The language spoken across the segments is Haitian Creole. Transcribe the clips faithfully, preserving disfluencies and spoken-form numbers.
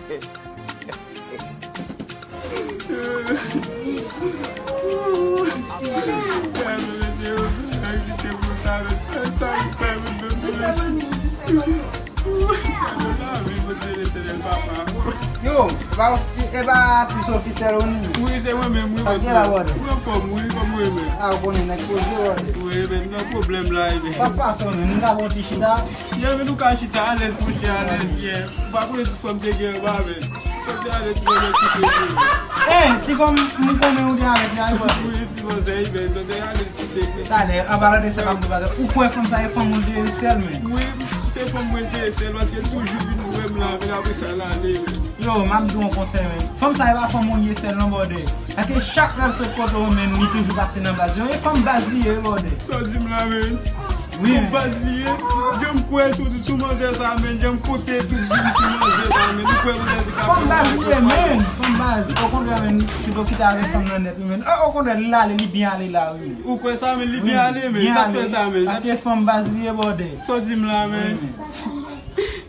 Yo, e pa, e pa atis ofisèl ou ni? Wi, se mwen menm, wi, mesye. Mwen anfòm, wi, kòm mwen menm. A, ou konnen nèg poze, brother. Wi, men nan pwoblèm la, e ben. Sa k pase, men? Nou ka pran ti chita? Yeah, men nou ka chita, alèz, monchè, alèz, yeah. Ou pa konnen ti fanm te gen anba, men. Fanm te alèz, ti fanm te kite, men. Eh, ti fanm, m konnen ou te avèk li, a, brother. Wi, ti fanm, se, e ben, fanm te alèz, kite, men. Talè, an palan de sa, m ap di bagay. Ou kwè fanm sa e fanm ou te sèl, men? Wi, se fanm mwen te sèl, paske l toujou vin wè m la, men apre sa, l ale, men. Yo, m ap di w yon konsèy, men. Fanm sa e pa fanm ou ye sèl, non, brother. Paske chak lè l sot kote w, men, li toujou pase nan baz yo. E fanm baz li ye, brother. Sa w di m la, men? Wi, men. Fanm baz li ye. Janm kwè sou, sou manzè sa, men. Janm konte tout vi m sou manzè sa, men. Ou kwè manzè te ka... Fanm baz li ye, men. Fanm baz. Okontrè, men, pito kite avèk fanm nan nèt, wi, men. O, okontrè, li ale, li byen ale la, wi. Ou kwè sa, men? Li byen ale, men. Sa k fè sa, men? Paske fanm baz li ye, brother. Sa w di m la, men? Wi, men.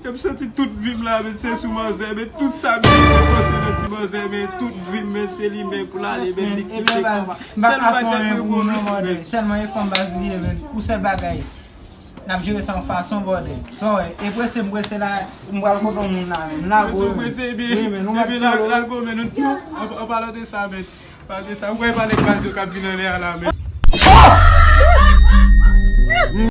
Yo, m santi tout vi m la, men, se sou manzè, men, tout sa m te panse nan ti manzè, men, tout vi m, men, se li, men, pou l ale, men, li kite kòman. M pa ka fè anyen pou ou non, brother. Sèlman e fanm baz li ye, men. Ou sèl bagay. N ap jere sa yon fason, brother. Sa w wè, e prese m prese la, m pral kote yon moun la, men. M la, wi, men, nou mèt tcholo. An palan de sa, men. Palan de sa, ou wè pa nèg baz yo k ap vin anlè a la, men.